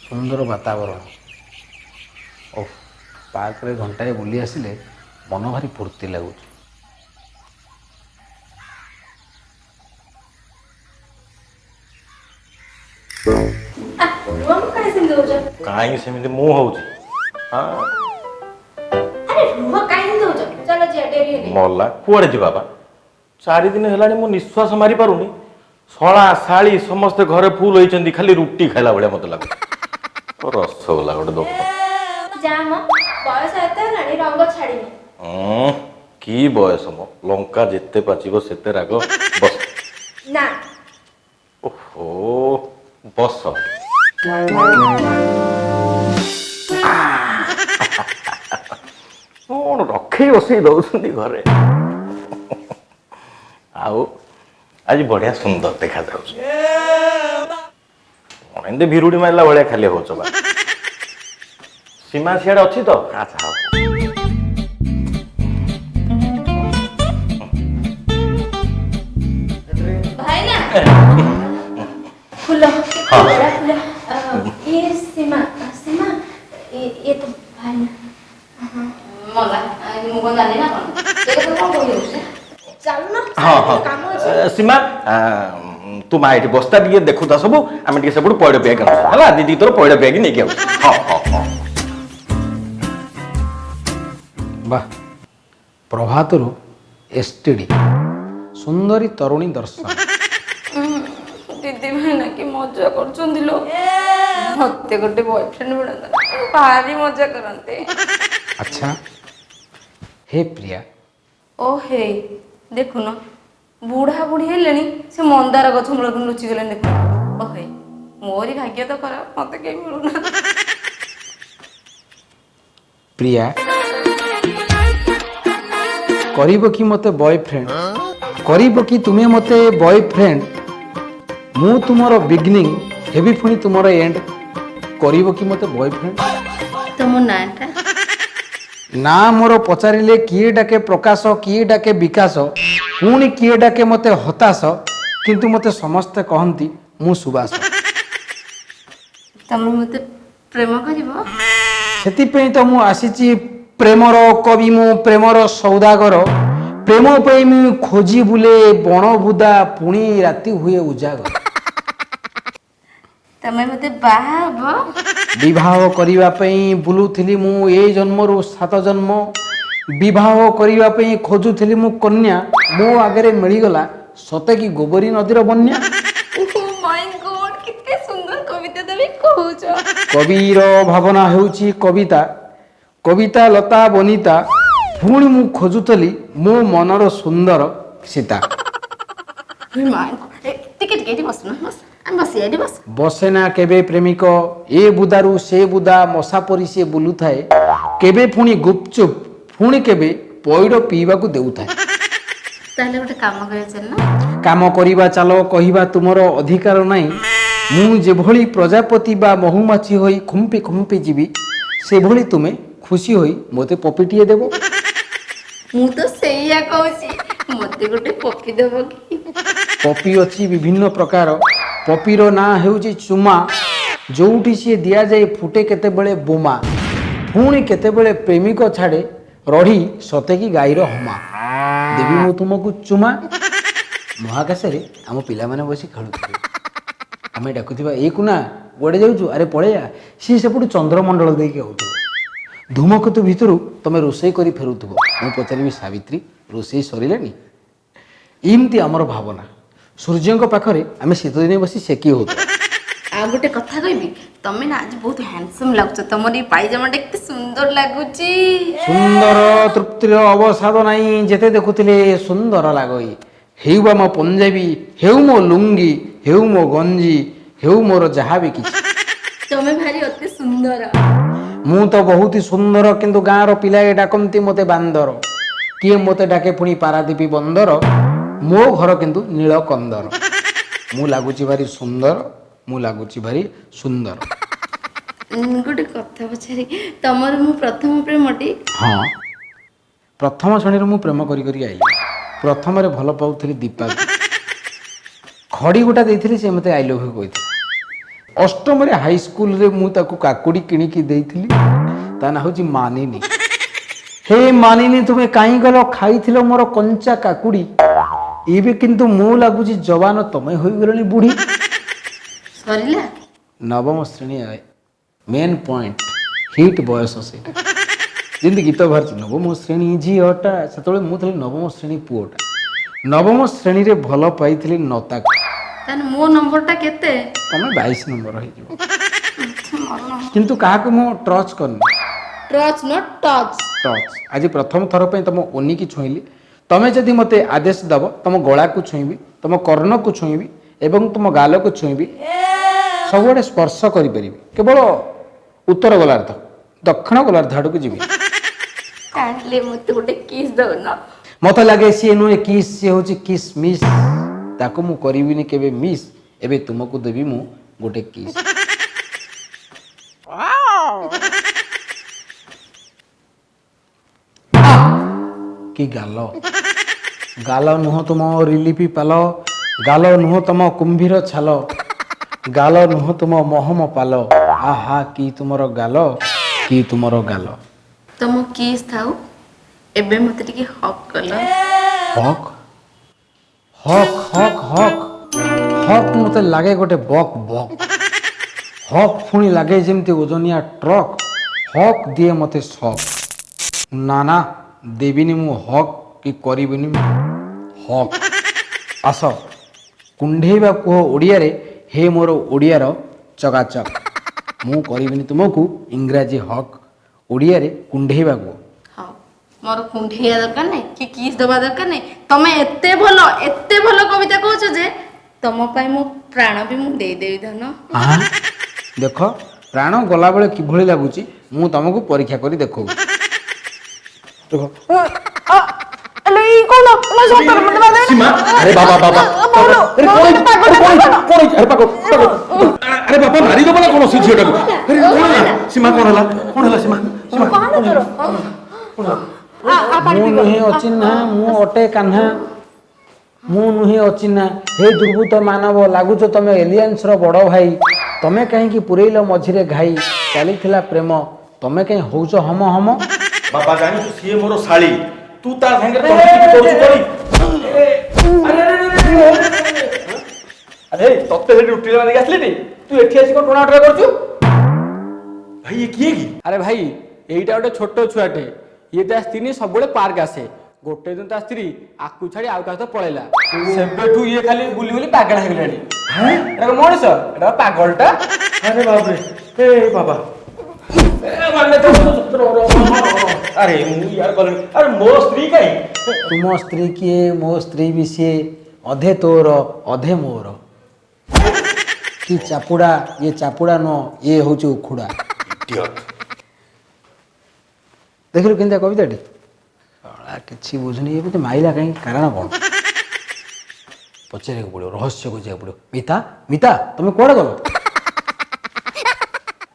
ସୁନ୍ଦର ବାତାବରଣ। ଓଃ, ପାର୍କରେ ଘଣ୍ଟାଏ ବୁଲି ଆସିଲେ ମନ ଭାରି ଫୁର୍ତ୍ତି ଲାଗୁଛି। ରୁହ, ମୁଁ କାହିଁ ସେମିତି ହଉଛ? କାହିଁକି ସେମିତି ମୁଁ ହଉଛି? ହଁ। ଆରେ ରୁହ, କାହିଁ ସେମିତି ହଉଛ? ଚାଲ ଯିବା, ଡେରି ହେଲେ। ମଲା, କୁଆଡ଼େ ଯିବା ବା? 4 ଦିନ ହେଲାଣି ମୁଁ ନିଶ୍ୱାସ ମାରି ପାରୁନି। ଶଳା ଶାଳୀ ସମସ୍ତେ ଘରେ ଫୁଲ ହେଇଛନ୍ତି, ଖାଲି ରୁଟି ଖାଇଲା ଭଳିଆ ମତେ ଲାଗୁଛି। ଓ, ରସଗୋଲା ଗୋଟେ ଦୋକାନ। ଯା ମ, ବୟସ ଏତେ ହେଲାଣି, ରଙ୍ଗ ଛାଡ଼ିନି। ଉଁ, କି ବୟସ ମ, ଲଙ୍କା ଯେତେ ପାଚିବ ସେତେ ରାଗ। ବସ। ନା। ଓହୋ, ବସ। କଣ ରଖେଇ ବସେଇ ଦଉଛନ୍ତି ଘରେ? ଆଉ ଆଜି ବଢିଆ ସୁନ୍ଦର ଦେଖାଯାଉଛି। କଣ ଏମିତି ଭିରୁଡି ମାରିଲା ଭଳିଆ ଖାଲି ହଉଛ ବା? ସୀମା ସିଆଡେ ଅଛି ତ? ଆଚ୍ଛା, ହଉ। ଭାଇନା, ଫୁଲ, କେତେ ବଢିଆ ଫୁଲ। ଇଏ ସୀମା, ସୀମା, ଇଏ ତ ଭାଇନା। ମଲା, ମୁଁ କଣ ଜାଣିନି ନା କଣ? ଏ କଥା କଣ କହିଯାଉଛି? ଚାଲୁନ। ହଁ। କାମ ଅଛି। ସୀମା, ତୁ ମା ଏଠି ବସ୍ତା ଟିକେ ଦେଖୁଥା ସବୁ, ଆମେ ଟିକେ ସେପଟୁ ପଇଡ଼ ପିଆକି ଆଣୁଛୁ। ହେଲା ଦିଦି, ତୋର ପଇଡ଼ ପିଆକି ନେଇକି ଆଉଛୁ। ହଁ। ବାহ, ପ୍ରଭାତରୁ ଏସ୍ଟିଡି ସୁନ୍ଦରୀ ତରୁଣୀ ଦର୍ଶନ। ଦିଦି, ଭାଇନା କି ମଜା କରୁଛନ୍ତି ଲୋ! ମତେ ଗୋଟେ ବୟଫ୍ରେଣ୍ଡ ମିଳନ୍ତା, ଭାରି ମଜା କରନ୍ତି। ଆଚ୍ଛା ହେ ପ୍ରିୟା। ଓ ହେଇ, ଦେଖୁନ, ବୁଢା ବୁଢୀ ହେଲେଣି, ସେ ମନ୍ଦାର ଗଛ ମୂଳକୁ ଲୁଚି ଗଲେଣି, ଦେଖୁନ। ଓ ହେଇ, ମୋରି ଭାଗ୍ୟ ତ ଖରାପ, ମତେ କେହି ମିଳୁନାହାନ୍ତି। ପ୍ରିୟା, କରିବ କି ମୋତେ ବୟଫ୍ରେଣ୍ଡ? କରିବ କି ତୁମେ ମୋତେ ବୟଫ୍ରେଣ୍ଡ? ମୁଁ ତୁମର ବିଗିନିଂ ହେବି, ପୁଣି ତୁମର ଏଣ୍ଡ। କରିବ କି ମୋତେ ବୟଫ୍ରେଣ୍ଡ? ତମ ନାଁଟା? ନା ମୋର ପଚାରିଲେ କିଏ ଡାକେ ପ୍ରକାଶ, କିଏ ଡାକେ ବିକାଶ, ପୁଣି କିଏ ଡାକେ ମୋତେ ହତାଶ, କିନ୍ତୁ ମୋତେ ସମସ୍ତେ କହନ୍ତି ମୁଁ ସୁବାସ। ତମେ ମତେ ପ୍ରେମ କରିବ? ସେଥିପାଇଁ ତ ମୁଁ ଆସିଛି। ପ୍ରେମର କବି ମୁଁ, ପ୍ରେମର ସୌଦାଗର। ପ୍ରେମ ପାଇଁ ମୁଁ ଖୋଜି ବୁଲେ ବଣ ବୁଦା, ପୁଣି ରାତି ହୁଏ ଉଜାଗର। ତମେ ମତେ ବାହା ହବ? ବିବାହ କରିବା ପାଇଁ ବୁଲୁଥିଲି ମୁଁ ଏ ଜନ୍ମରୁ ସାତ ଜନ୍ମ। ବିବାହ କରିବା ପାଇଁ ଖୋଜୁଥିଲି ମୁଁ କନ୍ୟା, ମୋ ଆଗରେ ମିଳିଗଲା ସତେ କି ଗୋବରୀ ନଦୀର ବନ୍ୟା। ମାଇ ଗଡ୍, କେତେ ସୁନ୍ଦର କବିତା ତମେ କହୁଛ! କବିର ଭାବନା ହେଉଛି କବିତା, କବିତା ଲତା ବନିତା। ପୁଣି ମୁଁ ଖୋଜୁଥିଲି ମୋ ମନର ସୁନ୍ଦର ସୀତା। ଟିକେ ଟିକେ ଏଠି ବସୁନ, ବସ, ଆମେ ବସିବା, ଏଠି ବସ। ବସେ ନା କେବେ ପ୍ରେମିକ, ଏ ବୁଦାରୁ ସେ ବୁଦା ମଶା ପରି ସେ ବୁଲୁଥାଏ। କେବେ ପୁଣି ଗୁପଚୁପ୍, ପୁଣି କେବେ ପଇଡ଼ ପିଇବାକୁ ଦେଉଥାଏ। ତାହେଲେ ଗୋଟେ କାମ କରିବା, ଚାଲ ନା। କାମ କରିବା ଚାଲ, କହିବା ତୁମର ଅଧିକାର ନାହିଁ। ମୁଁ ଯେଭଳି ପ୍ରଜାପତି ବା ମହୁମାଛି ହୋଇ ଖୁମ୍ପି ଖୁମ୍ପି ଯିବି, ସେଭଳି ତୁମେ ଖୁସି ହୋଇ ମୋତେ ପପିଟିଏ ଦେବ। ମୁଁ ତ ସେଇଆ କହୁଛି, ମତେ ଗୋଟେ ପପି ଦବ କି? ପପି ଅଛି ବିଭିନ୍ନ ପ୍ରକାର, ପପିର ନାଁ ହେଉଛି ଚୁମା। ଯୋଉଠି ସିଏ ଦିଆଯାଏ ଫୁଟେ କେତେବେଳେ ବୋମା, ପୁଣି କେତେବେଳେ ପ୍ରେମିକ ଛାଡ଼େ ରଢ଼ି ସତେ କି ଗାଈର ହମା। ଦେବି ମୁଁ ତୁମକୁ ଚୁମା। ମହାକାଶରେ ଆମ ପିଲାମାନେ ବସି ଖେଳୁଥିବେ, ଆମେ ଡାକୁଥିବା, "ଏ କୁନା, କୁଆଡ଼େ ଯାଉଛୁ? ଆରେ ପଳେଇଆ।" ସିଏ ସେପଟୁ ଚନ୍ଦ୍ରମଣ୍ଡଳ ଦେଇକି ଆଉଥିବ। ଧୂମକେତୁ ଭିତରୁ ତମେ ରୋଷେଇ କରି ଫେରୁଥିବ, ମୁଁ ପଚାରିବି, "ସାବିତ୍ରୀ, ରୋଷେଇ ସରିଲାଣି?" ଏମିତି ଆମର ଭାବନା। ସୂର୍ଯ୍ୟଙ୍କ ପାଖରେ ଆମେ ଶୀତଦିନେ ବସି ସେକି ହେଉଥିବା। ଆଉ ଗୋଟେ କଥା କହିବି, ତମେ ନା ଆଜି ବହୁତ ହ୍ୟାଣ୍ଡସମ୍ ଲାଗୁଛ। ତମର ଏଇ ପାଇଜାମାଟା କେତେ ସୁନ୍ଦର ଲାଗୁଛି! ସୁନ୍ଦର ତୃପ୍ତିର ଅବସାଦ ନାହିଁ, ଯେତେ ଦେଖୁଥିଲେ ସୁନ୍ଦର ଲାଗଇ। ହେଉ ବା ମୋ ପଞ୍ଜାବୀ, ହେଉ ମୋ ଲୁଙ୍ଗି, ହେଉ ମୋ ଗଞ୍ଜି, ହେଉ ମୋର ଯାହା ବି କିଛି। ତମେ ଭାରି ଅତି ସୁନ୍ଦର। ମୁଁ ତ ବହୁତ ସୁନ୍ଦର, କିନ୍ତୁ ଗାଁର ପିଲାଏ ଡାକନ୍ତି ମୋତେ ବାନ୍ଦର। କିଏ ମୋତେ ଡାକେ ପୁଣି ପାରାଦୀପୀ ବନ୍ଦର। ମୋ ଘର କିନ୍ତୁ ନୀଳକନ୍ଦର। ମୁଁ ଲାଗୁଛି ଭାରି ସୁନ୍ଦର, ମୁଁ ଲାଗୁଛି ଭାରି ସୁନ୍ଦର। ଗୋଟେ କଥା ପଚାରି, ତମର ମୁଁ ପ୍ରଥମ ପ୍ରେମଟି? ହଁ, ପ୍ରଥମ ଶ୍ରେଣୀରୁ ମୁଁ ପ୍ରେମ କରି କରି ଆଇଲି। ପ୍ରଥମରେ ଭଲ ପାଉଥିଲି ଦୀପାକୁ। ଖଡ଼ି ଗୋଟା ଦେଇଥିଲି, ସେ ମୋତେ I love you କହିଥିଲା। ଅଷ୍ଟମରେ ହାଇସ୍କୁଲରେ ମୁଁ ତାକୁ କାକୁଡ଼ି କିଣିକି ଦେଇଥିଲି। ତା ନାଁ ହେଉଛି ମାନିନୀ। ହେ ମାନିନୀ, ତୁମେ କାହିଁ ଗଲ? ଖାଇଥିଲ ମୋର କଞ୍ଚା କାକୁଡ଼ି। ଏବେ କିନ୍ତୁ ମୁଁ ଲାଗୁଛି ଯବାନ, ତମେ ହୋଇଗଲଣି ବୁଢ଼ୀ। ସରିଲା? ନବମ ଶ୍ରେଣୀ ମେନ୍ ପଏଣ୍ଟ, ହିଟ୍ ବୟସ ସେଇଟା। ଯେମିତି ଗୀତ ବାହାରିଛି ନବମ ଶ୍ରେଣୀ ଝିଅଟା, ସେତେବେଳେ ମୁଁ ଥିଲି ନବମ ଶ୍ରେଣୀ ପୁଅଟା। ନବମ ଶ୍ରେଣୀରେ ଭଲ ପାଇଥିଲି ନତାକୁ। ତାହେଲେ ମୋ ନମ୍ବରଟା କେତେ? ତମେ 22 ନମ୍ବର ହେଇଯିବ। କିନ୍ତୁ କାହାକୁ ମୁଁ ଟଚ୍ କରିନି। ଟଚ୍ ନ, ଟଚ୍। ଟଚ୍। ଆଜି ପ୍ରଥମ ଥର ପାଇଁ ତମ ଓନିକି ଛୁଇଁଲି। ତମେ ଯଦି ମୋତେ ଆଦେଶ ଦେବ, ତମ ଗଳାକୁ ଛୁଇଁବି, ତମ କର୍ଣ୍ଣକୁ ଛୁଇଁବି ଏବଂ ତମ ଗାଲକୁ ଛୁଇଁବି, ସବୁଆଡ଼େ ସ୍ପର୍ଶ କରିପାରିବି। କେବଳ ଉତ୍ତର ଗୋଲାର୍ଦ୍ଧ, ଦକ୍ଷିଣ ଗୋଲାର୍ଦ୍ଧ ଆଡ଼କୁ ଯିବି। ତାହେଲେ ମୋତେ ଗୋଟେ କିସ୍ ଦଉନ। ମତେ ଲାଗେ ସିଏ ନୁହେଁ କିସ୍, ସିଏ ହେଉଛି କିସ୍ ମିସ୍। ତାକୁ ମୁଁ କରିବିନି କେବେ ମିସ୍। ଏବେ ତୁମକୁ ଦେବି ମୁଁ ଗୋଟେ କିସ୍। କି ଗାଲ! ଗାଲ ନୁହଁ ତୁମ ରିଲିପି ପାଲ, ଗାଲ ନୁହଁ ତମ କୁମ୍ଭୀର ଛାଲ, ଗାଲ ନୁହଁ ତୁମ ମହମ ପାଲ। ଆହା, କି ତୁମର ଗାଲ, କି ତୁମର ଗାଲ! ତମ କିସ୍ ଥାଉ, ଏବେ ମୋତେ ଟିକେ ହକ୍ କଲ। ହକ୍, ହକ୍, ହକ୍, ହକ୍, ହକ୍। ମୋତେ ଲାଗେ ଗୋଟେ ବକ୍ ବକ୍ ହକ୍, ପୁଣି ଲାଗେ ଯେମିତି ଓଜନିଆ ଟ୍ରକ୍। ହକ୍ ଦିଏ ମୋତେ ସକ୍। ନା ନା, ଦେବିନି ମୁଁ ହକ୍ କି କରିବିନି ମୁଁ ହକ୍। ଆସ କୁଣ୍ଢେଇବା କୁହ ଓଡ଼ିଆରେ, ହେ ମୋର ଓଡ଼ିଆର ଚକାଚକ୍। ମୁଁ କରିବିନି ତୁମକୁ ଇଂରାଜୀ ହକ୍, ଓଡ଼ିଆରେ କୁଣ୍ଢେଇବା କୁହ। ହଉ, ମୋର କୁଣ୍ଢେଇବା ଦରକାର ନାହିଁ କି କିସ୍ ଦେବା ଦରକାର ନାହିଁ। ତମେ ଏତେ ଭଲ, ଏତେ ଭଲ କବିତା କହୁଛ ଯେ ତମ ପାଇଁ ମୋ ପ୍ରାଣ ବି ମୁଁ ଦେଇଦେବି ଧନ। ଆଁ? ଦେଖ, ପ୍ରାଣ ଗଲାବେଳେ କିଭଳି ଲାଗୁଛି ମୁଁ ତମକୁ ପରୀକ୍ଷା କରି ଦେଖଉଛି। ଦେଖ। ସୀମା, ଆରେ ବାବା, ବାବା, ଆରେ କଣ ହେଇଛି? ଆରେ କଣ ହେଇଛି? କଣ ହେଇଛି? ଆରେ ପାଗଳ, ପାଗଳ। ଆରେ ବାବା, ମାରିଦବ ନା କଣ ସେ ଝିଅଟାକୁ? ଆରେ କଣ ହେଲା ସୀମା? କଣ ହେଲା? କଣ ହେଲା ସୀମା? ସୀମା, କଣ ହେଲା? ମୁଁ ନୁହେଁ ଅଚିହ୍ନା, ମୁଁ ଅଟେ କାହ୍ନା। ମୁଁ ନୁହେଁ ଅଚିହ୍ନା। ହେ ଦୁର୍ବୃତ୍ତ ମାନବ, ଲାଗୁଛ ତମେ ଏଲିଆନ୍ସର ବଡ଼ ଭାଇ। ତମେ କାହିଁକି ପୁରେଇଲ ମଝିରେ ଘାଇ? ଚାଲିଥିଲା ପ୍ରେମ, ତମେ କାହିଁ ହଉଛ ହମ ହମ? ବାବା, ଜାଣିଛୁ, ସିଏ ମୋର ଶାଳୀ। ତୁ ତା ସାଙ୍ଗରେ ତଣ୍ଟି ଚିପି କରୁଛୁ କଳି। ଆରେ, ତତେ ସେଠି ରୁଟି ନେଇକି ଆସିଲିନି, ତୁ ଏଠି ଆସି କଣ ଟଣା ଟଣା କରୁଛୁ? ଭାଇ, ଇଏ କିଏ କି? ଆରେ ଭାଇ, ଏଇଟା ଗୋଟେ ଛୋଟ ଛୁଆଟେ। ଇଏ ତା ସ୍ତ୍ରୀ ସବୁବେଳେ ପାର୍କ ଆସେ। ଗୋଟେ ଦିନ ତା ସ୍ତ୍ରୀ ଆକୁ ଛାଡି ଆଉ କାହା ସହିତ ପଳେଇଲା। ସେବେଠୁ ଇଏ ଖାଲି ବୁଲି ବୁଲି ପାଗଳା ହେଇଗଲାଣି। ଏଟା କଣ ମଣିଷ? ଏଟା ପାଗଳଟା। ଆରେ ବାପରେ, ଏ ବାବା, ଏ ମାନେ ତ ଆରେ ମୁଁ ୟାର କଲିଣି। ଆରେ ମୋ ସ୍ତ୍ରୀ କାଇଁ? ତୁମ ସ୍ତ୍ରୀ କିଏ, ମୋ ସ୍ତ୍ରୀ ବି ସିଏ। ଅଧେ ତୋର, ଅଧେ ମୋର। କି ଚାପୁଡ଼ା! ଇଏ ଚାପୁଡ଼ା ନୁହଁ, ଇଏ ହେଉଛି ଉଖୁଡ଼ା। Idiot. ଦେଖିଲୁ କେମିତିଆ କବିତାଟି। ଶଳା କିଛି ବୁଝୁନି। ଏ ମୋତେ ମାଇଲା କାହିଁକି? କାରଣ କ'ଣ ପଚାରିବାକୁ ପଡ଼ିବ, ରହସ୍ୟକୁ ଯିବାକୁ ପଡ଼ିବ। ମିତା, ମିତା, ତମେ କୁଆଡ଼େ ଗଲ?